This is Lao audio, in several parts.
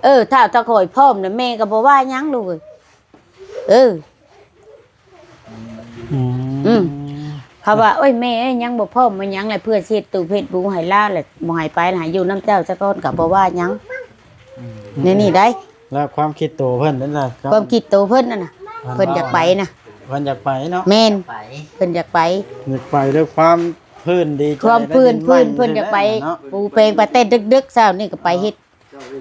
ເອີ ຖ້າ ຖ້າຂ້ອຍພ້ອມນະ ແມ່ກໍບໍ່ວ່າຫຍັງລູກເອີຍ. ເອີ ອືມ ອືມ ເຂົາວ່າ ໂອ້ຍ ແມ່ເອີຍ ຍັງບໍ່ພ້ອມ ມາຫຍັງລະ ເພື່ອຊິເຮັດຕູ້ເຮັດບຸນໃຫ້ລາວລະ ບໍ່ໃຫ້ໄປລະ ໃຫ້ຢູ່ນຳເຈົ້າສາກ່ອນ ກໍບໍ່ວ່າຫຍັງ. ອືມ ແນວນີ້ໄດ໋ ແລ້ວຄວາມຄິດໂຕເພິ່ນນັ້ນນະ ຄວາມຄິດໂຕເພິ່ນນັ້ນນະ ເພິ່ນຢາກໄປນະ ເພິ່ນຢາກໄປເນາະ ແມ່ນ ເພິ່ນຢາກໄປ ຢາກໄປດ້ວຍຄວາມ ເພິ່ນດີໃຈ ຄວາມພື້ນ ໄດ້ຍິນໃໝ່ ເພິ່ນ ເພິ່ນຢາກໄປ ເນາະ ປູແປງປາແຕນດຶກໆ ເຊົ້ານີ້ກໍໄປເຮັດ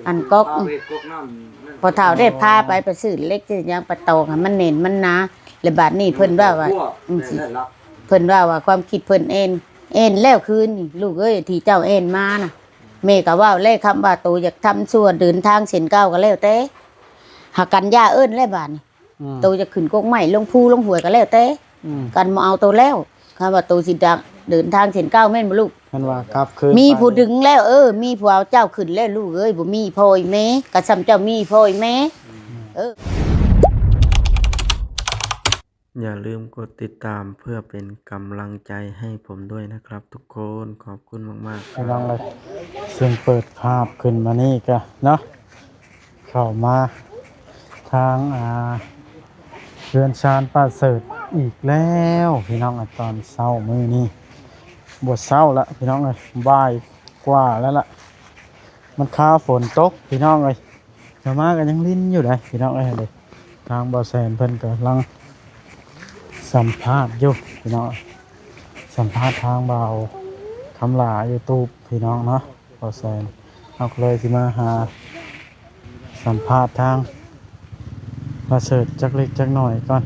ອັນກອກ ເຮັດກອກນ້ຳນັ້ນ ພໍ່ເຖົ້າໄດ້ພາໄປ ໄປຊື້ເຫຼັກຊື້ຫຍັງ ໄປຕອກໃຫ້ມັນແໜ້ນມັນໜາ ແລ້ວບາດນີ້ເພິ່ນວ່າວ່າ ອືມ ເພິ່ນວ່າວ່າຄວາມຄິດເພິ່ນເອນ ເອນແລ້ວຄືນນີ້ ລູກເອີຍ ທີ່ເຈົ້າເອນມານະ ແມ່ກໍເວົ້າແລ້ວ ຄຳວ່າໂຕຢາກທຳຊົ່ວ ເດີນທາງເສັ້ນເກົ່າກໍແລ້ວແຕ່ ຫາກັນຢ່າເອີ້ນແລ້ວບາດນີ້ ອືມ ໂຕຈະຂຶ້ນກົກໄມ້ ລົງພູລົງຫ້ວຍກໍແລ້ວແຕ່ ອືມ ກັນບໍ່ເອົາໂຕແລ້ວ ຄັນວ່າໂຕຊິດັກເດີນທາງເສັ້ນເກົ່າແມ່ນບໍ່ລູກ? ຄັນວ່າກັບຄືນ ມີຜູ້ ໄປ ດຶງແລ້ວ ເອີ ມີຜູ້ເອົາເຈົ້າຂຶ້ນແລ້ວລູກເອີຍ ບໍ່ມີພໍ່ອີແມ່ ກໍສ່ຳເຈົ້າມີພໍ່ອີແມ່ ອືມ ເອີ. อย่าลืมกดติดตามเพื่อเป็นกำลังใจให้ผมด้วยนะครับทุกคน ขอบคุณมากๆ พี่น้องเอ้ย ซึ่งเปิดภาพขึ้นมานี่ก็เนาะ เข้ามาทาง อ่า เฮือนซานป้าเสิร์ชอีกแล้วพี่น้อง ตอนเช้ามื้อนี้ บ่เช้าละพี่น้องเอ้ย บ่ายกว่าแล้วละ มันคาฝนตกพี่น้องเอ้ย เช้ามาก็ยังรินอยู่เด้พี่น้องเอ้ย เด้ ทางบ่าวแสนเพิ่นกำลังสัมภาษณ์อยู่พี่น้อง สัมภาษณ์ทางบ่าวคำหลา YouTube พี่น้องเนาะ บ่าวแสน เฮาก็เลยสิมาหาสัมภาษณ์ทางป้าเสิร์ชจักเล็กจักน้อยก่อน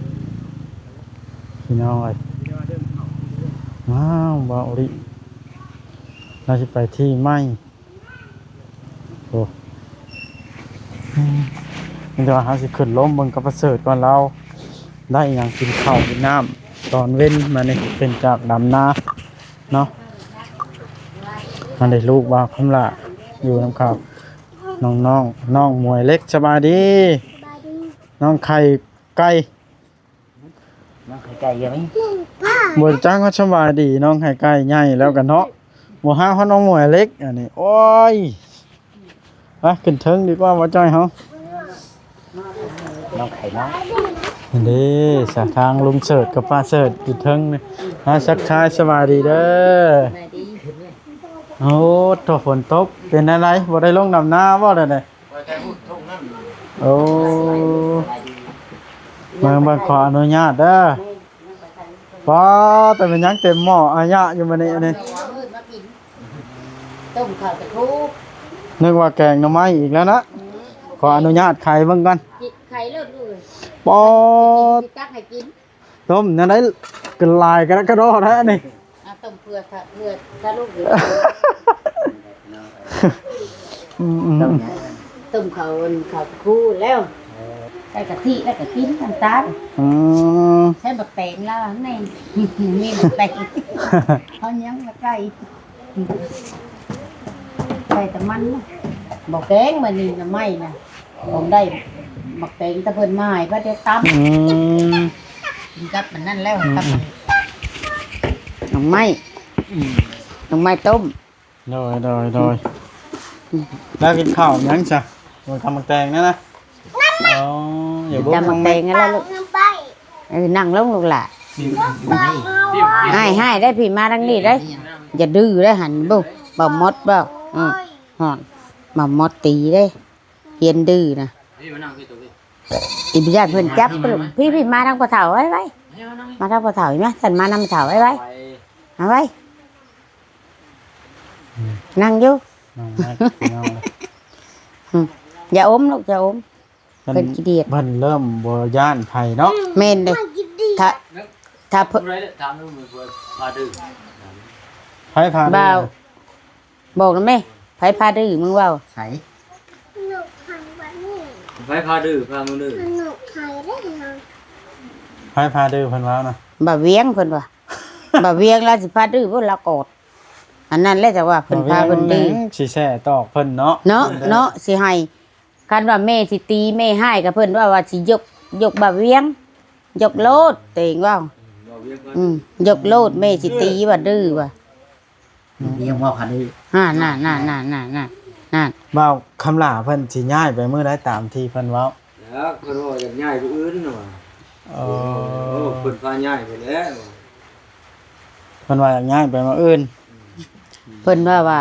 พี่น้องเอ้ย ว้าว บ่าวลิ เราสิไปที่ใหม่ โอ้ อืม มีแต่ว่าเฮาสิขึ้นลมเบิ่งกับป้าเสิร์ชก่อน ลาวได้หยังกินข้าวกินน้ำตอนเว็นมานี่ เป็นจากดำนาเนาะ อันนี้ลูกบ่าวคำหลา อยู่นำเขา น้องๆ น้องหมวยเล็ก สบายดี สบายดี น้องไข่ไก่ น้องไข่ไก่ยังไม่ บ่จักว่าสบายดี น้องไข่ไก่ใหญ่แล้วกันเนาะ บ่หาฮอดน้องหมวยเล็ก อันนี้ โอ้ย ไปขึ้นเทิงดีกว่า บ่จ้อยเฮา น้องไข่น้อย นี่เด้ สะทางลุงเสิร์ชกับป้าเสิร์ชอยู่เทิงนี่ มาทักทายสบายดีเด้อ โอ้โธ่ ฝนตก เป็นอะไร บ่ได้ลงดำนาบ่เด้อ โอ้ เบิ่ง เบิ่ง ขออนุญาตเด้อ ป๊าด แต่เป็นหยังเต็มหม้ออายะอยู่มื้อนี้ อันนี้ ต้มข้าวตะคู นึกว่าแกงหน่อไม้อีกแล้วนะ ขออนุญาตไขเบิ่งก่อน ไขโลดลูก ป๊าด สิตักให้กิน ต้มแนวใด๋ กะหลายกะดอกกะดอแท้นี่ อ่ะ ต้มเผื่อค่ะ เผื่อถ้าลูกอยู่ อืมๆ ต้มข้าว ข้าวคู่แล้ว ใส่กะทิแล้วก็กินน้ำตาล อืม ใส่บักแตงแล้วแม่ มีบักแตง เอาหยังมาใส่ ใส่แต่มัน บ่แกง มื้อนี้หน่อไม้นะ ผมได้บักแตงแต่เพิ่นมาให้ พอได้ตำ อืม กินกับมันนั่นแล้ว อืม กับมัน หน่อไม้ อืม หน่อไม้ต้ม โดย โดย โดย อืม แล้วกินข้าวหยังซะ มันกำบักแตงนั่นนะ อ๋อ อย่าบุก กำบักแตงนั่นแหละลูก เออ นั่งลงลูกหล่ะ อ้าย อ้ายได้พี่มาทางนี้ได้ อย่าดื้อได้หันบุ บ่มดบ่ อืม ฮ้อน บ่มดตีได้ เฮียนดื้อนะ พี่มานั่งพี่ตัวพี่ อีบ่ย่านเพิ่นจับลูก พี่ พี่มาทางพ่อเฒ่าไว้ไว้ พี่มานั่งนี่ มาทางพ่อเฒ่าอีกมา ฉันมานำพ่อเฒ่าไว้ไว้ ไป เอาไว้ อืม นั่งอยู่ นั่งไว้ พี่น้อง อืม อย่าอมลูก อย่าอม เพิ่น เพิ่นขี้เดียด เพิ่นเริ่มบ่ย้านไผเนาะ แม่นเด้ ถ้า ถ้าเพิ่น ถามเรื่องเพิ่นพาดื้อ ไผพาดื้อ บ่าว บอกนะแม่ ไผพาดื้อ มึงเว้า ไผ หนูพังแบบนี้ ไผพาดื้อ พามึงดื้อ หนูไผได้ยัง ไผพาดื้อ เพิ่นว่านะ บ่าวเวียง เพิ่นว่า บ่าวเวียง ลาวสิพาดื้อบ่ ลาวกอด อันนั้นแหละ แต่ว่าเพิ่นพาเพิ่นดื้อ บ่าวเวียง สิแซ่ตอกเพิ่นเนาะ เนาะ เนาะ สิให้ คันว่าแม่สิตีแม่ฮ้ายก็เพิ่นว่า ว่าสิยก ยกบ่าวเวียง ยกโลด ตัวเองเว้า อืม บ่าวเวียงก็ อืม ยกโลด แม่สิตีว่าดื้อว่า เวียงว่าพาดื้อ อ่า นั่น นั่น นั่น นั่น นั่น ນັ້ນ ບ່າວຄຳຫຼ້າເພິ່ນຊິຍ້າຍໄປມື້ໃດຕາມທີ່ເພິ່ນເວົ້າ? ແລ້ວເພິ່ນວ່າຢາກຍ້າຍມື້ອື່ນວ່າ. ເອີ ເອີ ເພິ່ນພາຍ້າຍໄປແລ້ວ ເພິ່ນວ່າຢາກຍ້າຍໄປມື້ອື່ນ. ເພິ່ນວ່າ ວ່າ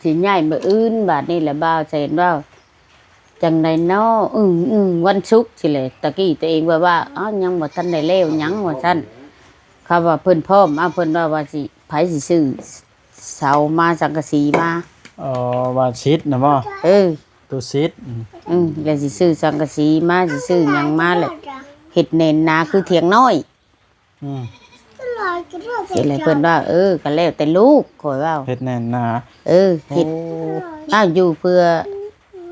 ຊິຍ້າຍມື້ອື່ນ. ບາດນີ້ແຫຼະບ່າວແສນເວົ້າ ຈັ່ງໃດເນາະ? ອືມ ອືມ ວັນສຸກຊີ້ແຫຼະ. ຕະກີ້ຕົວເອງວ່າ ວ່າ ອ້າວ ຍັງບໍ່ທັນໄດ້ແລ້ວຫຍັງວ່າຊັ້ນ. ເຂົາວ່າເພິ່ນພ້ອມ ອ້າວ ເພິ່ນວ່າ ວ່າຊິ ໃຜຊິຊື້ເສົາມາ ສັງກະສີມາ? ອໍ ວ່າສິດນະບໍ? ເອີ ໂຕສິດ. ອືມ ແລ້ວຊິຊື້ສັງກະສີມາ ຊິຊື້ຫຍັງມາ ແລ້ວເຮັດແໜ້ນໜາຄືຖຽງນ້ອຍ. ອືມ ຊີ້ແຫຼະ ເພິ່ນວ່າ ເອີ ກໍແລ້ວແຕ່ລູກ ຂ້ອຍເວົ້າ ເຮັດແໜ້ນໜາ. ເອີ ເຮັດ ໂອ້ ອ້າວ ຢູ່ເພື່ອ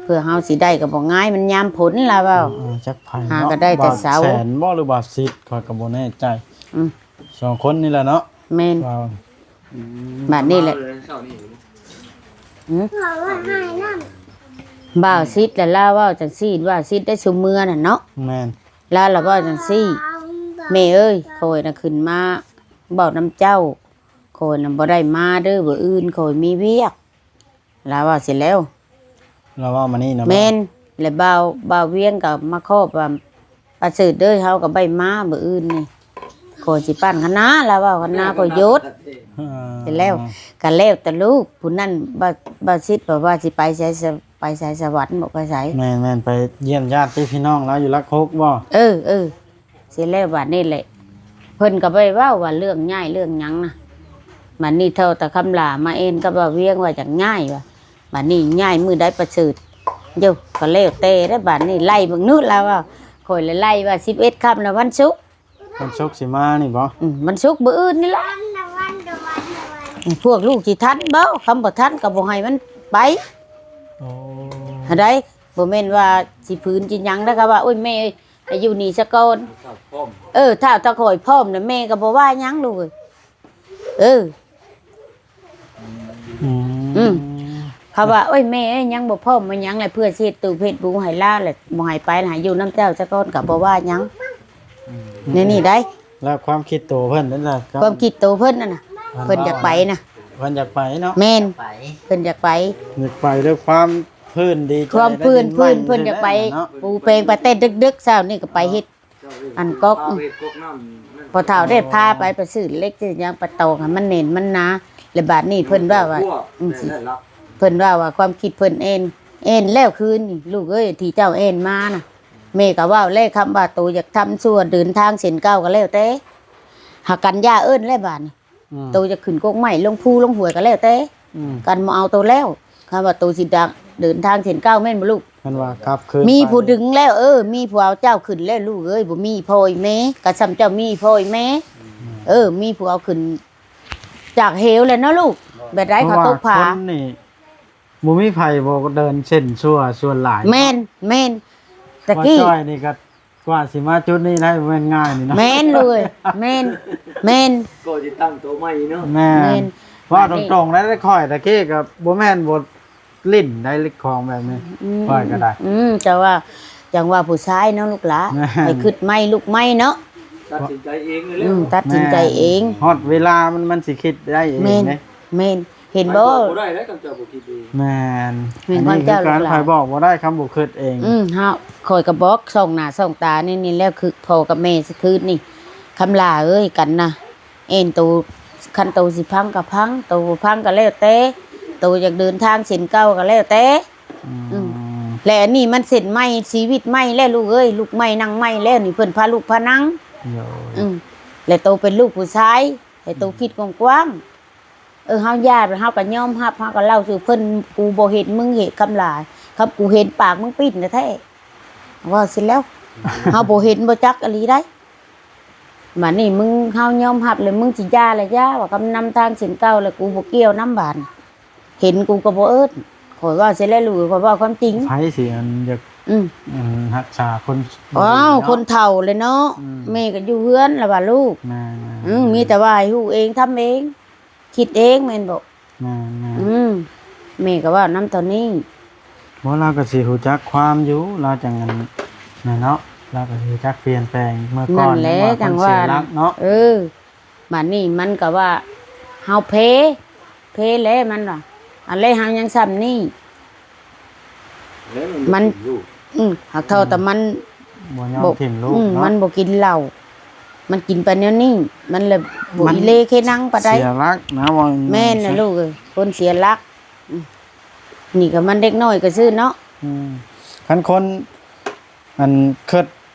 ເພື່ອເຮົາຊິໄດ້ກໍບໍ່ງ່າຍ ມັນຍາມຝົນລາວເວົ້າ. ເອີ ຈັກໃຜ ຫາກໍໄດ້ແຕ່ເສົາ ບ່າວແສນບໍ ຫຼືບ່າວສິດ ຂ້ອຍກໍບໍ່ແນ່ໃຈ. ອືມ ສອງຄົນນີ້ແຫຼະເນາະ ແມ່ນ. ອືມ ບາດນີ້ແຫຼະ ບ່າວສິດລະລາວເວົ້າຈັ່ງຊີ້ ບ່າວສິດໄດ້ຊຸມເມືອນັ້ນເນາະ. ແມ່ນ ລາວລະເວົ້າຈັ່ງຊີ້ ແມ່ເອີຍ ຂ້ອຍນະຂຶ້ນມາເວົ້ານຳເຈົ້າ ຂ້ອຍນະບໍ່ໄດ້ມາເດີ ມື້ອື່ນຂ້ອຍມີວຽກ ລາວວ່າຊີ້ແລ້ວ. ລາວເວົ້າມານີ້ນະ? ແມ່ນ ແລະ ບ່າວ ບ່າວວຽງກໍມາຄອບວ່າ ປາເສີດເດີ ເຮົາກໍໄດ້ມາມື້ອື່ນນີ້ ຂ້ອຍຊິປັ້ນຄະນາ ລາວເວົ້າ ຄະນາຂ້ອຍຢຸດ. ເອີ ແລ້ວກໍແລ້ວແຕ່ລູກ ຜູ້ນັ້ນ ບ່າວ ບ່າວສິດວ່າ ວ່າຊິໄປໃສ ໄປໃສ ສະຫວັນບໍ ໄປໃສ? ແມ່ນໆ ໄປຢ້ຽມຍາດຕິພີ່ນ້ອງລາວຢູ່ຫຼັກຫົກບໍ? ເອີ ເອີ ເສັດແລ້ວບາດນີ້ແຫຼະ ເພິ່ນກໍບໍ່ໄດ້ເວົ້າວ່າເລື່ອງຍ້າຍເລື່ອງຫຍັງນະ. ບາດນີ້ເທົ່າຕາຄຳຫຼ້າມາເອັນກັບບ່າວວຽງວ່າຢາກຍ້າຍວ່າ ບາດນີ້ຍ້າຍມື້ໃດປະເສີດ ໂຢ ກໍແລ້ວແຕ່ເດ້. ບາດນີ້ໄລ່ເບິ່ງນູ້ ລາວວ່າ ຂ້ອຍລະໄລ່ວ່າສິບເອັດຄ່ຳນະ ວັນສຸກ ວັນສຸກຊິມານີ້ບໍ? ອືມ ວັນສຸກມື້ອື່ນນີ້ລະ ພວກລູກຊິທັນບໍ? ຄຳບໍ່ທັນກໍບໍ່ໃຫ້ມັນໄປ. ໂອ້ ຫັ້ນໃດ ບໍ່ແມ່ນວ່າຊິຝືນຊິຫຍັງນະ ກໍວ່າ ໂອ້ຍ ແມ່ເອີຍ ໃຫ້ຢູ່ນີ້ສາກ່ອນ. ເອີ ຖ້າ ຖ້າຂ້ອຍພ້ອມນະ ແມ່ກໍບໍ່ວ່າຫຍັງລູກເອີຍ. ເອີ ອືມ ອືມ ເຂົາວ່າ ໂອ້ຍ ແມ່ເອີຍ ຍັງບໍ່ພ້ອມມາຫຍັງແຫຼະ ເພື່ອຊິເຮັດຕູ້ເຮັດບຸງໃຫ້ລາວແຫຼະ ບໍ່ໃຫ້ໄປ ໃຫ້ຢູ່ນຳເຈົ້າສາກ່ອນ ກໍບໍ່ວ່າຫຍັງ. ອືມ ແນວນີ້ໄດ໋ ແລ້ວຄວາມຄິດໂຕເພິ່ນນັ້ນນະ ຄວາມຄິດໂຕເພິ່ນນັ້ນນະ ເພິ່ນຢາກໄປນະ ເພິ່ນຢາກໄປເນາະ. ແມ່ນ ໄປ ເພິ່ນຢາກໄປ ຢາກໄປດ້ວຍຄວາມເພິ່ນດີໃຈ ຄວາມເພິ່ນ ໄດ້ຍິນໃໝ່ ເພິ່ນ ເພິ່ນຢາກໄປ ເນາະ ປູແປງປະແຕນດຶກໆ ເຊົ້ານີ້ກໍໄປເຮັດ ເອີ ອັນກອກ ພາໄປເຮັດກອກນ້ຳນັ້ນ ພໍ່ເຖົ້າໄດ້ພາໄປ ໄປຊື້ເຫຼັກຊື້ຫຍັງໄປຕອກໃຫ້ມັນແໜ້ນມັນໜາ. ແລ້ວບາດນີ້ເພິ່ນວ່າ ວ່າ ອືມ ເພິ່ນວ່າ ວ່າຄວາມຄິດເພິ່ນແອ່ນ ແອ່ນແລ້ວຄືນນີ້ ລູກເອີຍ ທີ່ເຈົ້າແອ່ນມານະ ແມ່ກໍເວົ້າແລ້ວ ຄຳວ່າໂຕຢາກທຳຊົ່ວເດີນທາງເສັ້ນເກົ່າກໍແລ້ວແຕ່ ຫາກັນຢ່າເອີ້ນແລ້ວບາດນີ້. ອືມ ໂຕຈະຂຶ້ນກົກໄມ້ ລົງພູລົງຫ້ວຍກໍແລ້ວແຕ່ ອືມ ກັນບໍ່ເອົາໂຕແລ້ວ ຄັນວ່າໂຕຊິດັກເດີນທາງເສັ້ນເກົ່າ ແມ່ນບໍ່ລູກ? ເພິ່ນວ່າກັບຄືນ ມີຜູ້ດຶງແລ້ວ ເອີ ມີຜູ້ເອົາເຈົ້າຂຶ້ນແລ້ວລູກເອີຍ ບໍ່ມີພໍ່ອີແມ່ ກໍຊ່ຳເຈົ້າມີພໍ່ອີແມ່ ອືມ ເອີ ມີຜູ້ເອົາຂຶ້ນຈາກເຫວແລ້ວເນາະລູກ. ແບບໃດເຂົາຕົກຜາ ຄົນນີ້ ບໍ່ມີໃຜບໍ່ເດີນເສັ້ນຊົ່ວສ່ວນຫຼາຍ. ແມ່ນ ແມ່ນ ຕະກີ້ ວ່າຈ້ອຍນີ້ກໍກວ່າຊິມາຈຸດນີ້ໄດ້ ບໍ່ແມ່ນງ່າຍນີ້ເນາະ. ແມ່ນເລີຍ ແມ່ນ ແມ່ນ ກໍຊິຕັ້ງໂຕໃໝ່ເນາະ. ແມ່ນ ແມ່ນ ເວົ້າຕົງໆ ໄດ້ ຂ້ອຍຕະກີ້ກໍບໍ່ແມ່ນບໍ່ຫຼິ້ນໄດ້ ຫຼິ້ນຂອງແບບນີ້ ອືມ ຂ້ອຍກໍໄດ້ ອືມ ເຈົ້າວ່າ ຈັ່ງວ່າຜູ້ຊາຍເນາະລູກຫຼາ ແມ່ນ ໃຫ້ຄິດໃໝ່ລຸກໃໝ່ເນາະ ຕັດສິນໃຈເອງເລີຍ ອືມ ຕັດສິນໃຈເອງ ແມ່ນ ຮອດເວລາມັນ ມັນຊິຄິດໄດ້ເອງເດ້ ແມ່ນ ແມ່ນ ເຫັນບໍ່? ໃຜບອກບໍ່ໄດ້ເດ້ ຄັນເຈົ້າບໍ່ຄິດເອງ. ແມ່ນ ແມ່ນ ອັນນີ້ຄືການ ຂ້ອຍບອກບໍ່ໄດ້ ຄຳບໍ່ຄິດເອງ. ອືມ ເຮົາ ຂ້ອຍກໍບອກສ່ອງໜ້າສ່ອງຕາໃນນີ້ແລ້ວ ຄືພໍ່ກັບແມ່ຊິຄືນນີ້ ຄຳຫຼ້າເອີຍ ກັນນະ ແອ່ນໂຕ ຄັນໂຕຊິພັງກໍພັງ ໂຕບໍ່ພັງກໍແລ້ວແຕ່ ໂຕຢາກເດີນທາງເສັ້ນເກົ່າກໍແລ້ວແຕ່. ອືມ ອືມ ແລະ ອັນນີ້ມັນເສັ້ນໃໝ່ ຊີວິດໃໝ່ແລ້ວລູກເອີຍ ລຸກໃໝ່ນັ່ງໃໝ່ແລ້ວນີ້ ເພິ່ນພາລຸກພານັ່ງ. ໂດຍ ອືມ ແລະ ໂຕເປັນລູກຜູ້ຊາຍ ໃຫ້ໂຕຄິດກວ້າງໆ ເອີ ເຮົາຢາດ ເຮົາກໍຍອມຮັບ ເຮົາກໍເລົ່າສູ່ເພິ່ນ ກູບໍ່ເຫັນ ມຶງເຫັນຄຳຫຼ້າ ຄັນກູເຫັນປາກມຶງປີ້ນແທ້ໆ ເວົ້າຊີ້ແລ້ວ ເຮົາບໍ່ເຫັນບໍ່ຈັກອີ່ຫຼີໃດ໋. ບາດນີ້ມຶງ ເຮົາຍອມຮັບແລ້ວ ມຶງຊິຢ່າລະຢ່າ ວ່າຄຳນຳທາງເສັ້ນເກົ່າແລ້ວ ກູບໍ່ກ່ຽວນຳບາດ ເຫັນກູກໍບໍ່ເອີ້ນ ຂ້ອຍເວົ້າຊີ້ແລ້ວລູກ ຂ້ອຍເວົ້າຄວາມຈິງ. ໃຜຊິອັນຢາກ ອືມ ອັນຮັກສາຄົນ ອ້າວ ຄົນເຖົ້າແລ້ວເນາະ ອືມ ແມ່ກໍຢູ່ເຮືອນລະວ່າລູກ ແມ່ນໆ ອືມ ມີແຕ່ວ່າໃຫ້ຮູ້ເອງທຳເອງ ຄິດເອງແມ່ນບໍ່? ແມ່ນໆ ອືມ ແມ່ກໍເວົ້ານຳເທົ່ານີ້. ບໍ່ ລາວກໍຊິຮູ້ຈັກຄວາມຢູ່ ລາວຈັ່ງອັນນັ້ນເນາະ ລາວກໍຊິຮູ້ຈັກປ່ຽນແປງ. ເມື່ອກ່ອນ ນັ້ນແຫຼະ ຍັງວ່າຄົນເສຍຫຼັກເນາະ ເອີ ບາດນີ້ມັນກໍວ່າເຮົາເພ ເພແຫຼະ ມັນວ່າ ອັນແລະເຮົາຍັງຊ່ຳນີ້ ມັນ ອືມ ຫາກເທົ່າແຕ່ມັນ ບໍ່ຍອມ ບໍ່ ຖິ້ມລູກ ອືມ ເນາະ ມັນບໍ່ກິນເຫຼົ້າ ມັນກິນໄປແນວນີ້ ມັນລະບໍ່ ມັນອີເລເຄນັງປານໃດ ເສຍຫຼັກນະ ວ່າ ແມ່ນນະ ແມ່ນ ລູກເອີຍ ຄົນເສຍຫຼັກ ອືມ ນີ້ກໍມັນເດັກນ້ອຍກໍຊື່ເນາະ ອືມ ຄັນຄົນ ອັນ ຄິດ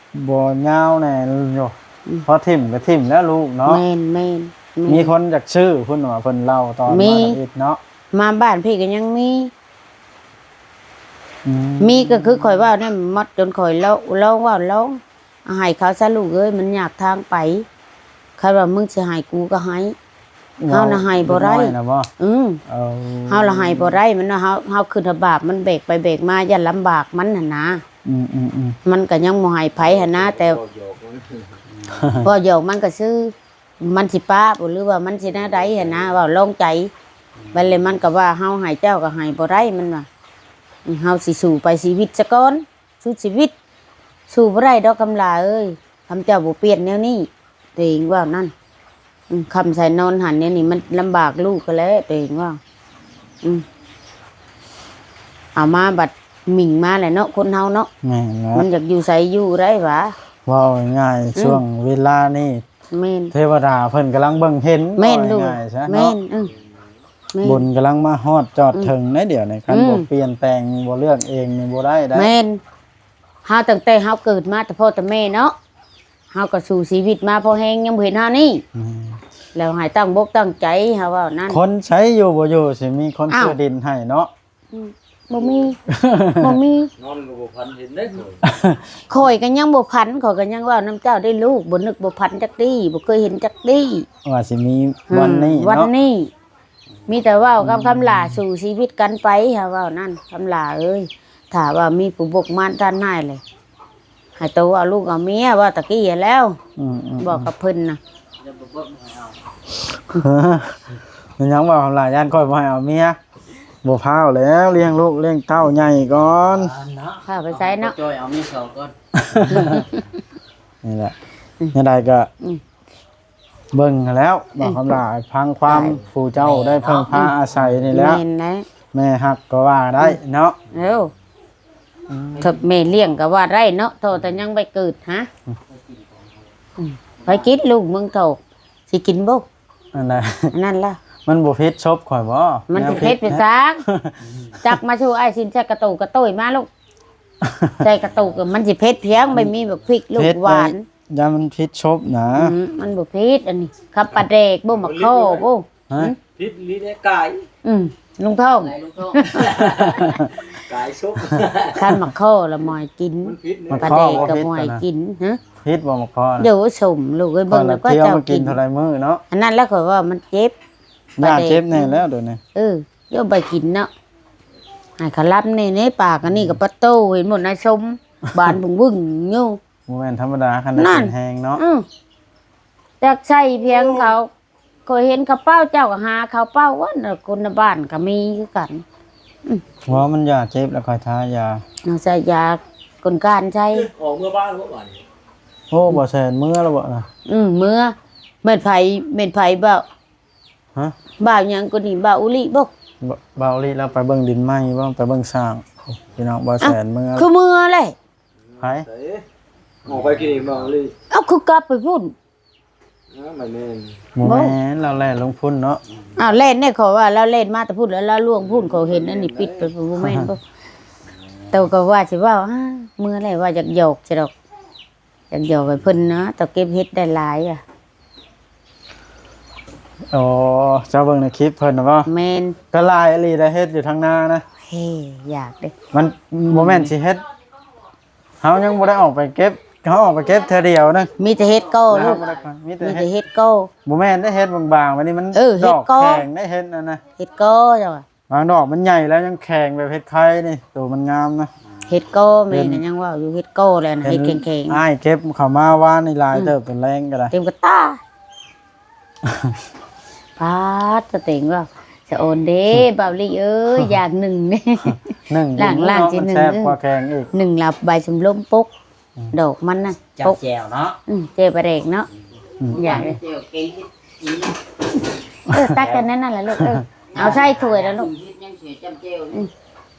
ບໍ່ຍາວແນ່ຢູ່ ອືມ ພໍຖິ້ມກໍຖິ້ມແລ້ວລູກເນາະ ແມ່ນໆໆ ມີຄົນຢາກຊື້ພຸ້ນວ່າ ເພິ່ນເລົ່າຕອນ ມີ ມາທຳອິດເນາະ ມາບ້ານພີ້ກໍຍັງມີ ອືມ ມີກໍຄືຂ້ອຍເວົ້ານັ້ນ ມັດຈົນຂ້ອຍລອງ ລອງເວົ້າ ລອງໃຫ້ເຂົາຊະລູກເອີຍ ມັນຍາກທາງໄປ ຄັນວ່າມຶງຊິໃຫ້ກູກໍໃຫ້ ເຮົານະໃຫ້ບໍ່ໄດ້ ເດັກນ້ອຍນະບໍ່ ອືມ ເອີ ເຮົາລະໃຫ້ບໍ່ໄດ້ ມັນວ່າເຮົາ ເຮົາຄຶດວ່າບາບ ມັນແບກໄປແບກມາ ຢ້ານລຳບາກມັນຫັ້ນນາ ອືມໆໆ ມັນກໍຍັງບໍ່ໃຫ້ໃຜຫັ້ນນາ ແຕ່ ເວົ້າຢອກມັນ ເວົ້າຢອກມັນກໍຊື່ ມັນຊິປະບໍ່ ຫຼືວ່າມັນຊິແນວໃດຫັ້ນນາ ເວົ້າລອງໃຈ ບັດແລ້ວມັນກໍວ່າ ເຮົາໃຫ້ເຈົ້າກໍໃຫ້ບໍ່ໄດ້ ມັນວ່າ ເຮົາຊິສູ້ໄປຊີວິດສະກ່ອນ ສູ້ຊີວິດ ສູ້ບໍ່ໄດ້ດອກຄຳຫຼ້າເອີຍ ຄຳເຈົ້າບໍ່ປ່ຽນແນວນີ້ ຕົວເອງເວົ້ານັ້ນ ອືມ ຄຳໃສ່ນອນຫັ້ນແນວນີ້ ມັນລຳບາກລູກຫັ້ນແຫຼະ ຕົວເອງເວົ້າ ອືມ ເອົາມາບັດໝິ່ງມາແຫຼະເນາະ ຄົນເຮົາເນາະ ແມ່ນແລ້ວ ມັນຢາກຢູ່ໃສຢູ່ໄດ້ຫວາ ເວົ້າງ່າຍໆ ອືມ ຊ່ວງເວລານີ້ ແມ່ນ ເທວະດາເພິ່ນກຳລັງເບິ່ງເຫັນ ແມ່ນລູກ ເວົ້າງ່າຍໆຊະເນາະ ແມ່ນ ເອີ ແມ່ນ ບຸນກຳລັງມາຮອດຈອດ ອືມ ເຖິງໃນດຽວນີ້ ຄັນ ອືມ ບໍ່ປ່ຽນແປງ ບໍ່ເລືອກເອງນີ້ບໍ່ໄດ້ໄດ໋ ແມ່ນ ເຮົາຕັ້ງແຕ່ເຮົາເກີດມາແຕ່ພໍ່ແຕ່ແມ່ເນາະ ເຮົາກໍສູ້ຊີວິດມາພໍແຮງ ຍັງບໍ່ເຫັນເຮົານີ້ ອືມ ແລ້ວໃຫ້ຕັ້ງບົກຕັ້ງໃຈ ເຮົາເວົ້ານັ້ນ ຄົນໃສຢູ່ບໍ່ຢູ່ ຊິມີຄົນ ອ້າວ ຊື້ດິນໃຫ້ເນາະ ອືມ ບໍ່ມີ ບໍ່ມີ ນອນກໍບໍ່ຝັນເຫັນເດ້ຂ້ອຍ ຂ້ອຍກໍຍັງບໍ່ຝັນ ຂ້ອຍກໍຍັງເວົ້ານຳເຈົ້າໄດ້ລູກ ບໍ່ນຶກບໍ່ຝັນຈັກຕີ້ ບໍ່ເຄີຍເຫັນຈັກຕີ້ ວ່າຊິມີ ອືມ ວັນນີ້ເນາະ ວັນນີ້ ມີແຕ່ເວົ້າກັບຄຳຫຼ້າ ອືມ ສູ້ຊີວິດກັນໄປ ເຮົາເວົ້ານັ້ນ ຄຳຫຼ້າເອີຍ ຖ້າວ່າມີຜູ້ບົກມານທ່ານນາຍເລີຍ ໃຫ້ໂຕເອົາລູກເອົາເມຍ ເວົ້າຕະກີ້ຫັ້ນແລ້ວ ອືມໆໆ ບອກກັບເພິ່ນນະ ມັນຍັງເວົ້າຫຼາຍ ຢ້ານຂ້ອຍບໍ່ໃຫ້ເອົາເມຍ ບໍ່ພ້າວແລ້ວ ລ້ຽງລູກລ້ຽງເຕົ້າໃຫຍ່ກ່ອນ ພາໄປໃສເນາະ ຈ່ອຍເອົາເມຍສອງກ່ອນ ນີ້ແຫຼະ ອືມ ແນວໃດກໍ ອືມ ເບິ່ງຫັ້ນແຫຼ້ວ ອືມ ບອກຄຳຫຼ້າ ຟັງຄວາມ ໃຊ່ ຜູ້ເຈົ້າໄດ້ເພິ່ງພາອາໄສນີ້ແຫຼ້ວ ແມ່ນນະ ແມ່ຮັກກໍວ່າໄດ້ເນາະ ອືມ ເອີ ອືມ ຖ້າແມ່ລ້ຽງກໍວ່າໄດ້ເນາະ ເທົ່າແຕ່ຍັງບໍ່ເກີດຫາ ອືມ ອືມ ໃຜກິນລູກມຶງເຖົ້າ ຊິກິນບໍ່ ອັນໃດ ອັນນັ້ນລະ ມັນບໍ່ຜິດສົບຂ້ອຍບໍ່ ມັນຊິເຜັດໄປຊາກ ແນວຜິດນະ ຕັກມາສູ່ອ້າຍຊິນໃສ່ກະໂຕກະໂຕ້ຍມາລູກ ໃສ່ກະໂຕກ ມັນຊິເຜັດພຽງ ບໍ່ມີບັກພິກລູກ ເຜັດ ຫວານ ຢ້ານມັນຜິດສົບນະ ອືມ ມັນບໍ່ຜິດອັນນີ້ ຄັບປາແດກບໍ່ ໝາກຄໍ່ບໍ່ ຮະ ຫຶ ຜິດອີ່ຫຼີເດ້ກາຍ ອືມ ລຸງທອງ ກາຍລຸງທອງ ກາຍສົບ ຄັນໝາກຄໍ່ລະບໍ່ໃຫ້ກິນ ມັນຜິດເດ້ ປາແດກກໍບໍ່ໃຫ້ກິນ ຫຶ ຜິດບໍ່ໝາກຄໍ່ນະ ໂດ ສົມລູກເອີຍ ເບິ່ງແລ້ວກໍເຈົ້າກິນ ເທົ່າໃດມື້ເນາະ ອັນນັ້ນແຫຼະຂ້ອຍວ່າມັນເຈັບ ຢາເຈັບແນ່ແລ້ວດຽວນີ້ ເອີ ຢ່າໄປກິນເນາະ ໃຫ້ຂະລຳແນ່ ໃນປາກອັນນີ້ກໍປະໂຕ ເຫັນໝົດນາຍຊົມ ບານບຶ້ງໆຢູ່ ບໍ່ແມ່ນທຳມະດາ ຄັນໄດ້ກິນແຮງເນາະ ນັ້ນ ອື ຈັກໃສ່ພຽງເຂົາ ຂ້ອຍເຫັນເຂົາເປົ່າ ເຈົ້າກໍຫາເຂົາເປົ່າ ອັນຄົນໃນບ້ານກໍມີຄືກັນ ອື ບໍ່ ມັນຢາເຈັບແລ້ວ ຂ້ອຍທາຢາ ເຮົາໃສ່ຢາກົນການໃສ່ ອອກເມືອບ້ານບໍ່ບາດນີ້ ໂອ້ ບໍ່ແຊນເມືອແລ້ວບໍ່ນະ ອື ເມືອ ແມ່ນໃຜ ແມ່ນໃຜບໍ່ ຮະ ບ່າວຫຍັງກໍນີ້ ບ່າວອຸລິບໍ່ ບ່າວອຸລິລາວໄປເບິ່ງດິນໃໝ່ບໍ່ ໄປເບິ່ງສ້າງ ໂອ້ ພີ່ນ້ອງ ບ່າວແສນເມືອ ຄືເມືອແຫຼະ ໃຜ ອອກໄປກິນອີກບ່າວອຸລິ ເອົ້າ ຄືກັບໄປພຸ້ນ ເອົ້າ ບໍ່ແມ່ນ ບໍ່ແມ່ນ ລາວແລ່ນລົງພຸ້ນເນາະ ອ້າວ ແລ່ນແນ່ ເຂົາວ່າລາວແລ່ນມາແຕ່ພຸ້ນ ແລ້ວລາວລ່ວງພຸ້ນ ເຂົາເຫັນອັນນີ້ປິດໄປ ບໍ່ແມ່ນບໍ່ ໂຕກໍວ່າຊິເວົ້າ ອ້າ ເມືອແຫຼະ ວ່າຢາກຫຍອກຊິດອກ ຢາກຢອກໃຫ້ເພິ່ນນະ ຕ້ອງເກັບເຫັດໄດ້ຫຼາຍອະ ອໍ ເຈົ້າເບິ່ງໃນຄລິບເພິ່ນນະບໍ່ ແມ່ນ ກໍຫຼາຍອີ່ຫຼີໄດ໋ ເຫັດຢູ່ທາງນານະ ເຮ ຢາກເດ້ ມັນ ອືມ ບໍ່ແມ່ນຊິເຮັດ ເຮົາຍັງບໍ່ໄດ້ອອກໄປເກັບ ເຮົາອອກໄປເກັບເທື່ອດຽວນະ ມີແຕ່ເຫັດກໍ ເຮົາບໍ່ໄດ້ ມີແຕ່ ມີແຕ່ເຫັດ ເຫັດກໍ ບໍ່ແມ່ນໄດ໋ ເຫັດບາງໆ ບາດນີ້ມັນ ເອີ ເຫັດກໍ ດອກແຂງໄດ໋ ເຫັດນັ້ນນະ ເຫັດກໍເຈົ້າ ບາງດອກມັນໃຫຍ່ແລ້ວຍັງແຂງ ແບບເຫັດໄຂ່ນີ້ ໂຕມັນງາມນະ ເຫັດກໍແມ່ນ ເຫັນ ກໍຍັງເວົ້າຢູ່ ເຫັດກໍແຫຼະນະ ເຫັນ ເຫັດແຂງໆ ອ້າຍເກັບເຂົ້າມາວານນີ້ຫຼາຍ ອືມ ເຕີບ ເປັນແລງກໍໄດ້ ເຕັມກະຕ່າ ປາດ ສະເຕັງວ່າ ສະອອນເດ້ ອືມ ບ່າວລີເອີຍ ຢາກໜຶ່ງເດ້ ໜຶ່ງ ລ້າງໆ ຊິໜຶ່ງ ມັນແຊບກວ່າແຂງອີກ ໜຶ່ງລະໃບສຳລົມປົກ ອືມ ດອກມັນນະ ຈັບແຈ່ວເນາະ ອືມ ແຈ່ວປາແດກເນາະ ອືມ ຢາກເດ້ ແຈ່ວເກັ່ງ ເອີ ຕັກກັນນັ້ນລະລູກ ເອີ ເອົາໃສ່ຖ້ວຍລະລູກ ອືມ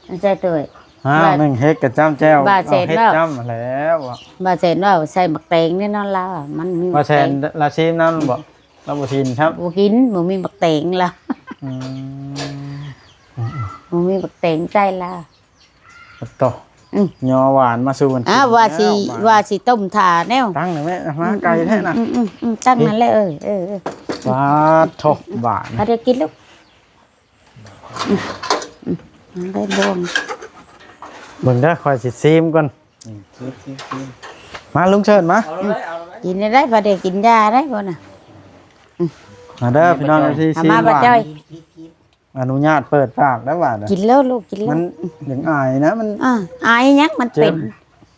ເອົາໃສ່ຖ້ວຍ ອ້າວ ວ່າ ໜຶ່ງເຮັດກະຈ້ຳແຈ່ວ ວ່າແສນ ເອົາເຮັດ ເວົ້າ ຈ້ຳແລ້ວ ວ່າແສນເວົ້າໃສ່ໝາກແຕງແນ່ນອນລາວ ມັນມີໝາກແຕງ ວ່າແສນລາວຊີມນຳບໍ່? ລາວບໍ່ກິນຊ້ຳ ບໍ່ກິນ ບໍ່ມີໝາກແຕງລາວ ອືມ ບໍ່ມີໝາກແຕງໃສ່ລາວ ໂຕ ອືມ ຍໍຫວານມາສູ່ກັນກິນ ອ້າວ ວ່າຊິ ແລ້ວ ວ່າຊິຕົ້ມຖ້າແນວ ຕັ້ງນີ້ແມ່ ມາ ອືມ ໄກແທ້ນະ ອືມ ອືມ ອືມ ຕັ້ງນັ້ນແຫຼະ ເອີ ເອີ ເອີ ປາດໂທ້ ຫວານ ພາໄດ້ກິນລູກ ອືມ ອືມ ໄດ້ບ່ວງ ເບິ່ງເດີ ຂ້ອຍຊິຊີມກ່ອນ ອືມ ຊີມ ຊີມ ຊີມ ມາລຸງເຊີນມາ ເອົາເລີຍ ເອົາເລີຍ ກິນໄດ້ ພາໄດ້ກິນຢາໄດ້ບໍ່ນະ ອືມ ມາເດີພີ່ນ້ອງ ເອັຟຊີ ເອົາມາ ຊີມ ບໍ່ ຫວານ ຈ່ອຍ ອະນຸຍາດເປີດປາກໄດ້ຫວານ ກິນແລ້ວລູກ ກິນແລ້ວ ມັນຍັງອາຍນະ ມັນ ອ່າ ອາຍຫຍັງ ມັນເປັນ ເຈັບ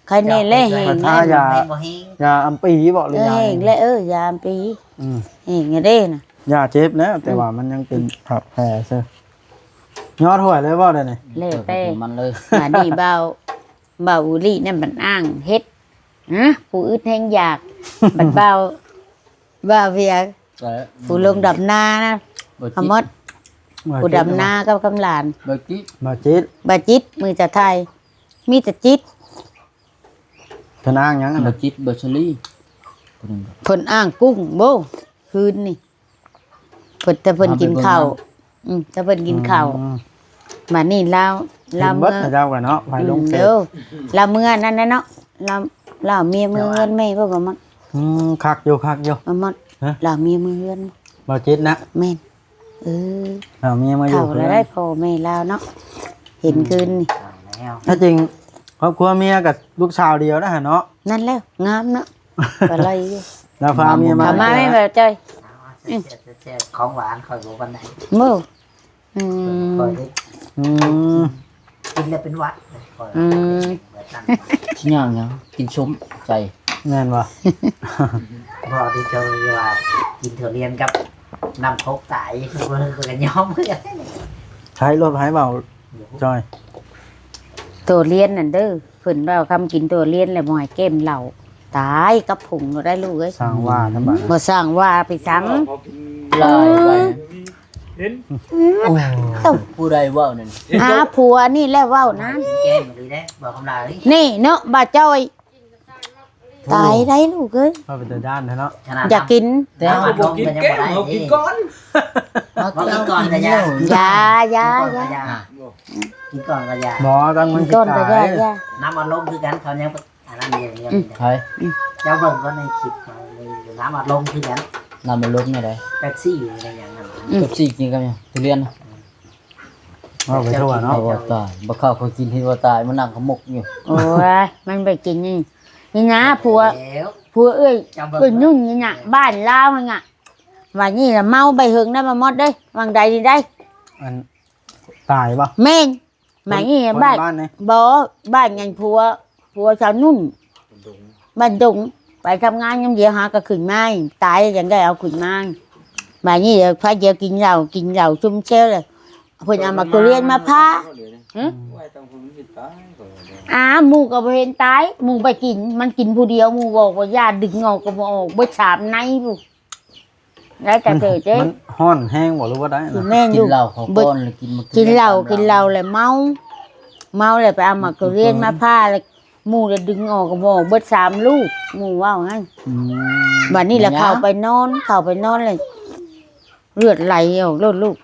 ໄຄແນ່ແລ ແຫ້ງ ທາຢາ ແລ້ວ ຢາອຳປີບໍ ຫຼື ເອີ ຢາ ແຫ້ງແລ້ວ ເອີ ຢາອຳປີ ອືມ ແຫ້ງແລ້ວເດ້ນະ ຢາເຈັບແລ້ວ ແຕ່ ອືມ ວ່າມັນຍັງເປັນແຜເຊີ ຍອດຫ້ວຍເລີຍບໍ່ດຽວນີ້ ແລ້ວແຕ່ມັນເລີຍ ບາດນີ້ບ່າວ ບ່າວອູລິນັ້ນມັນອ້າງເຮັດ ຮະ ຜູ້ອື່ນແຮ່ງຢາກ ບັດບ່າວ ບ່າວເວຍ ເອີ ຜູ້ລົງດຳນານະ ບໍ່ຈິດ ອາໝົດ ບໍ່ຈິດ ຜູ້ດຳນາກັບຄຳຫຼານ ບໍ່ຈິດ ບໍ່ຈິດ ບໍ່ຈິດ ມື້ຈະຖ່າຍ ມີແຕ່ຈິດ ເພິ່ນອ້າງຫຍັງ ບໍ່ຈິດ ບໍ່ສະລີ ເພິ່ນອ້າງກຸ້ງໂບ ຄືນນີ້ ເພິ່ນ ແຕ່ເພິ່ນກິນເຂົ້າ ອືມ ແຕ່ເພິ່ນກິນເຂົ້າ ອືມ ບາດນີ້ລາວ ລາວເມືອ ເຈົ້າກະເນາະ ໃຜລົງເຟສ ລາວເມືອນັ້ນນະເນາະ ລາວ ລາວເມຍເມືອເຮືອນແມ່ເພິ່ນກໍມັກ ອືມ ຄັກຢູ່ ຄັກຢູ່ ມັກ ຮະ ລາວເມຍເມືອເຮືອນ ບໍ່ຈິດນະ ແມ່ນ ເອີ ລາວເມຍມາຢູ່ ເຖົ້າແລ້ວ ເພື່ອນ ໄດ້ພໍ່ແມ່ລາວເນາະ ເຫັນ ອືມ ຄືນນີ້ ແທ້ຈິງ ຄອບຄົວເມຍກັບລູກສາວດຽວນະຫັ້ນເນາະ ນັ້ນແຫຼະ ງາມເນາະ ກໍໄລ່ຢູ່ ລາວພາເມຍມາ ເຂົ້າມາແມ່ນບໍ່ຈ້ອຍ ອືມ ຂອງຫວານຂ້ອຍບໍ່ປານໃດ ບໍ່ ອືມ ຂ້ອຍໄດ້ ອືມ ກິນແລ້ວເປັນຫວັດ ອືມ ກິນຫຍັງຫຍັງ ກິນສົ້ມໃສ່ ແມ່ນບໍ່ ບໍ່ ທີ່ເຈົ້າວ່າກິນທຸລຽນກັບນ້ຳຄົກຕາຍ ເພິ່ນກໍຍອມຄືກັນ ໃຊ້ລົດໃຫ້ເວົ້າຈ້ອຍ ທຸລຽນນັ້ນເດີ ເພິ່ນເວົ້າຄຳກິນທຸລຽນແລ້ວບໍ່ໃຫ້ແກ້ມເຫຼົ້າ ຕາຍກັບຜົງໂລດໄດ໋ລູກເອີຍ ສ້າງວ່າທຳໄມ ບໍ່ສ້າງວ່າໄປສັງ ເວົ້າເຂົາກິນຫຼາຍໄປ ເຫັນ ໂອ້ ຜູ້ໃດເວົ້ານັ້ນ ຫາຜົວນີ້ແຫຼະເວົ້ານະ ແກ້ມອີ່ຫຼີເດ້ ບໍ່ທຳລາຍ ນີ້ເນາະ ບ່າວຈ້ອຍ ຕາຍໄດ໋ລູກເອີຍ ເຮົາເປັນຕາຢ້ານແທ້ເນາະ ຢາກກິນ ແຕ່ເຮົາບໍ່ກິນແກ້ມ ເຮົາກິນກ່ອນ ເຮົາກິນກ່ອນກໍຢ່າ ຢ່າ ຢ່າ ກິນກ່ອນກໍຢ່າ ບໍ່ ຕ້ອງມັນ ກິນກ່ອນກໍຢ່າ ຢ່າ ນ້ຳອັດລົມຄືກັນ ເຂົາຍັງ ອັນນັ້ນເດ ອືມ ໃຜ ເຈົ້າເບິ່ງກ່ອນໃນຄລິບ ນ້ຳອັດລົມຄືກັນ ນ້ຳອັດລົມແນວໃດ ເປັບຊີ ອີ່ຫຍັງນັ້ນ ອືມ ເປັບຊີກິນກັບຫຍັງ ທຸລຽນ ເວົ້າໄປທົ່ວເນາະ ເຈົ້າບໍ່ຕາຍ ບໍ່ເຂົ້າຂ້ອຍກິນທີ່ບໍ່ຕາຍ ມານັ່ງຂະໝົກຢູ່ ໂອ້ຍ ມັນໄປກິນນີ້ ນີ້ນະ ຜົວ ຜົວເອື້ອຍ ເຈົ້າເບິ່ງ ເອື້ອຍນຸ່ນນີ້ນະ ບ້ານລາວຫັ້ນນະ ວ່ານີ້ລະເມົາໄປເຫິງໄດ້ ມາໝົດເດ້ ຫວ່າງໃດນີ້ໄດ໋ ອັນ ຕາຍບໍ່ ແມ່ນ ມານີ້ ຄົນ ຄົນບ້ານ ບ້ານນີ້ ບໍ່ ບ້ານຫຍັງ ຜົວ ຜົວສາວນຸ່ນ ບ້ານດົງ ໄປທຳງານຍາມດຽວຫາກໍຂຶ້ນມາ ຕາຍຈັ່ງໄດ້ເອົາຂຶ້ນມາ ບາດນີ້ ພາດຽວກິນເຫຼົ້າ ກິນເຫຼົ້າຊຸມແຊວເລີຍ ເພິ່ນເອົາໝາກທຸລຽນມາຜ່າ ຮະ ອ້າວ ໝູ່ກໍບໍ່ເຫັນຕາຍ ໝູ່ໄປກິນ ມັນກິນຜູ້ດຽວ ໝູ່ບອກວ່າຢ່າດຶງອອກກໍບໍ່ອອກ ເບິດສາມໃນພຸ້ນ. ໄດ້ແຕ່ເຕີເຈ້ ມັນຮ້ອນແຮງບໍ່ ຫຼືວ່າໃດນະ? ແມ່ນຢູ່ ກິນເຫຼົ້າເຂົ້າກ້ອນ ແລ້ວກິນໝາກທຸລຽນ ກິນເຫຼົ້າ ກິນເຫຼົ້າແລ້ວເມົາ ເມົາແລ້ວໄປເອົາໝາກທຸລຽນມາຜ່າ ແລ້ວໝູ່ລະດຶງອອກກໍບໍ່ອອກ ເບິດສາມລູກ ໝູ່ເວົ້າຫັ້ນ. ອືມ ບັດນີ້ລະເຂົ້າໄປນອນ ເຂົ້າໄປນອນແລ້ວເລືອດໄຫຼອອກໂລດລູກ.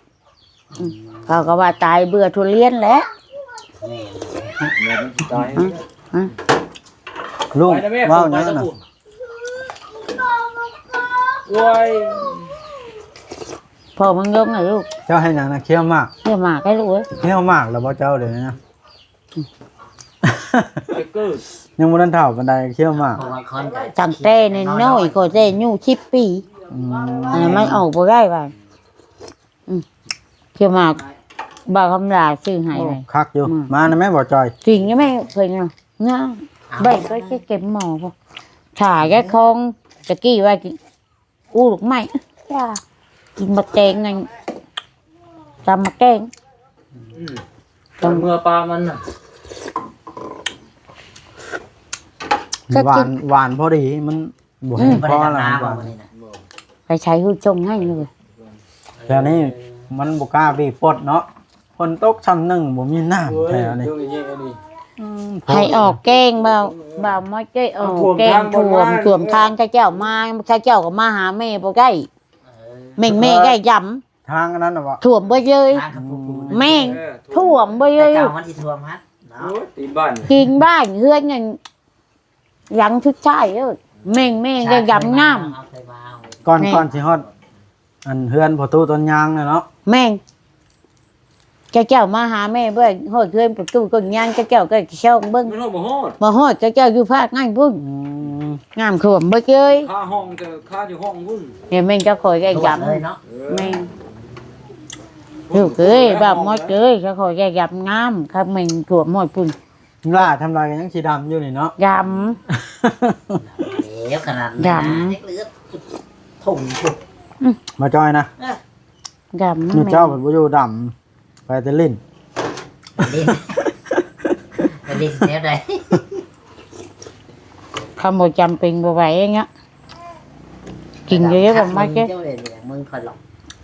ອືມ ເຂົາກໍວ່າຕາຍເບື່ອທຸລຽນແຫຼະ. ແມ່ນ ແມ່ນຊິຕາຍ. ອືມ ອືມ ລຸງ ໄປນະແມ່ ເວົ້າຫຍັງນະ? ໂອ້ຍ ພໍ່ມຶງລົງນະລູກ. ເຈົ້າເຮັດຫຍັງນະ? ຄ້ຽວໝາກ ຄ້ຽວໝາກໃຫ້ລູກເອີຍ. ຄ້ຽວໝາກແລ້ວບໍ່ເຈົ້າ ດຽວນີ້ນະ? ອືມ ຍັງບໍ່ທັນເຖົ້າປານໃດ ຄ້ຽວໝາກ. ຕັ້ງແຕ່ນ້ອຍໆ ຂ້ອຍແຕ່ອາຍຸສິບປີ. ອືມ ອັນນັ້ນມັນອອກບໍ່ໄດ້ວ່າ. ອືມ ເຂົ້າໝາກ ບ່າວຄຳຫຼາຊື້ໃຫ້. ໂອ້ ຄັກຢູ່. ອືມ ມານຳແມ່ ບໍ່ຈ່ອຍ. ຈິງນະແມ່ ເພິ່ນນະ ເບິ່ງກໍເກັບໝໍພຸ້ນ ຖ້າແກະຂອງ ຕະກີ້ວ່າກິນ ອູ້ ລູກໄມ້ ກິນໝາກແຕງ ນັ້ນ ຕຳໝາກແຕງ. ອືມ ຕຳ ເມື່ອປາມັນນະ ກໍ ຫວານ ກິນ ຫວານພໍດີ ມັນ ບໍ່ ອືມ ພໍແລ້ວ ບໍ່ໄດ້ໄປນາບໍ່ມື້ນີ້ນະ. ບໍ່ ໄປໃສ ຮູ້ສົ່ງໃຫ້ຢູ່. ແຖວນີ້ມັນບໍ່ກ້າບີບປົດເນາະ ຝົນຕົກຊ່ຳໜຶ່ງ ບໍ່ມີນ້ຳ. ໂອ້ຍ ແຖວນີ້ ຕົກອີກແລ້ວນີ້. ອືມ ໃຫ້ອອກແກ້ງ ບ່າວ ບ່າວມອດເຈ້ຍ ອອກແກ້ງ ຖ້ວມ ຖ້ວມທາງເຂົາເຈົ້າມາ ເຂົາເຈົ້າກໍມາຫາແມ່ບໍ່ໄດ້ ເອີ ແມ່ນແມ່ໄດ້ດຳ ທາງອັນນັ້ນນະບໍ່ ຖ້ວມເບິດເລີຍ ທາງເຂົາປູກປູ ແມ່ນ ເອີ ຖ້ວມເບິດເລີຍ ແຕ່ເກົ່າມັນຊິຖ້ວມຫັ້ນເນາະ ໂອ້ຍ ຕີນບ້ານ ຕີນບ້ານ ເຮືອນນັ້ນ ຫຼັງສຸດທ້າຍເອີຍ ແມ່ນແມ່ໄດ້ດຳນ້ຳ ເຮົາເຄີຍມາ ກ່ອນ ແມ່ນ ກ່ອນຊິຮອດ ອັນເຮືອນພໍ່ຕູ້ຕົ້ນຍາງນະເນາະ ແມ່ນ ເຈົ້າເຈົ້າມາຫາແມ່ເບິ່ງ ຮອດເຮືອນພໍ່ຕູ້ຕົ້ນຍາງ ເຈົ້າເຈົ້າກໍຊິຊອກເບິ່ງ ມັນຮອດບໍ່ຮອດ ບໍ່ຮອດ ເຈົ້າເຈົ້າຢູ່ພາກນັ້ນພຸ້ນ ອືມ ນ້ຳຖ້ວມເບິດເລີຍ ຄາຫ້ອງ ແຕ່ຄາຢູ່ຫ້ອງພຸ້ນ ແມ່ນເຈົ້າຂ້ອຍໄດ້ດຳ ເອີ ແມ່ນ ລູກເອີຍ ບ່າວມອດເອີຍ ເຈົ້າຂ້ອຍໄດ້ດຳນ້ຳ ຄັນແມ່ນຖ້ວມຮອດພຸ້ນ ຫຼ້າທຳລາຍກໍຍັງຊິດຳຢູ່ນີ້ເນາະ ດຳ ແລ້ວຂະໜາດ ດຳ ເລືອດ ຖົງພຸ້ນ ອືມ ມາຈອຍນະ ເອີ ດຳ ມື້ເຊົ້າເພິ່ນບໍ່ຢູ່ດຳ ໄປແຕ່ຫຼິ້ນ ໄປຫຼິ້ນ ໄປຫຼິ້ນແນວໃດ ຄຳບໍ່ຈຳເປັນບໍ່ໄຫວເນາະ ກິນເດີ ມາເດີ ເຈົ້າເລີຍ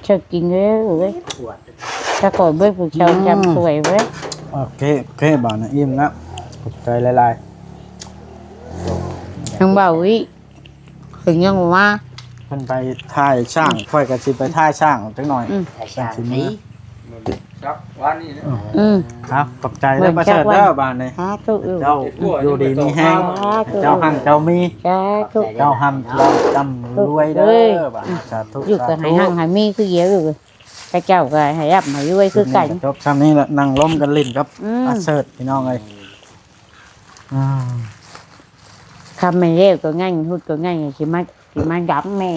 ເຈົ້າກິນເດີເວີຍ ປວດ ຖ້າຂ້ອຍເບິ່ງຜູ້ເຖົ້າ ອືມ ຈຳສວຍເວີຍ ໂອເຄ ໂອເຄ ບາດນີ້ອີ່ມແລ້ວ ຂອບໃຈຫຼາຍໆ ທັງເວົ້າອີກ ເພິ່ນຍັງບໍ່ມາ ເພິ່ນໄປຖ່າຍຊ້າງ ອືມ ຂ້ອຍກໍຊິໄປຖ່າຍຊ້າງຈັກໜ່ອຍ ອືມ ຖ່າຍຊ້າງ ຈັ່ງຊິມາ ນີ້ ຈັກວານນີ້ນະ ອືມ ເອົາ ຂອບໃຈເດີ ປະເສີດເດີ ບາດນີ້ ສາທຸ ເຈົ້າຢູ່ດີມີແຮງ ສາທຸ ເຈົ້າຮັ່ງເຈົ້າມີ ສາທຸ ເຈົ້າຮ່ຳເຈົ້າຈຳລວຍເດີ ບາດນີ້ ສາທຸ ຢູ່ກໍໃຫ້ຮັ່ງໃຫ້ມີຄືດຽວ ເຂົາເຈົ້າກໍໃຫ້ຮ່ຳໃຫ້ລວຍຄືກັນ ຄລິບນີ້ກໍຈົບຊ່ຳນີ້ລະ ນັ່ງລົມກັນຫຼິ້ນກັບ ອືມ ປະເສີດ ພີ່ນ້ອງເອີຍ ອືມ ອ່າ ຄຳແມ່ນແລ້ວກໍງ່າຍ ຮຸດກໍງ່າຍ ຊິມາ ຊິມາດຳແມ່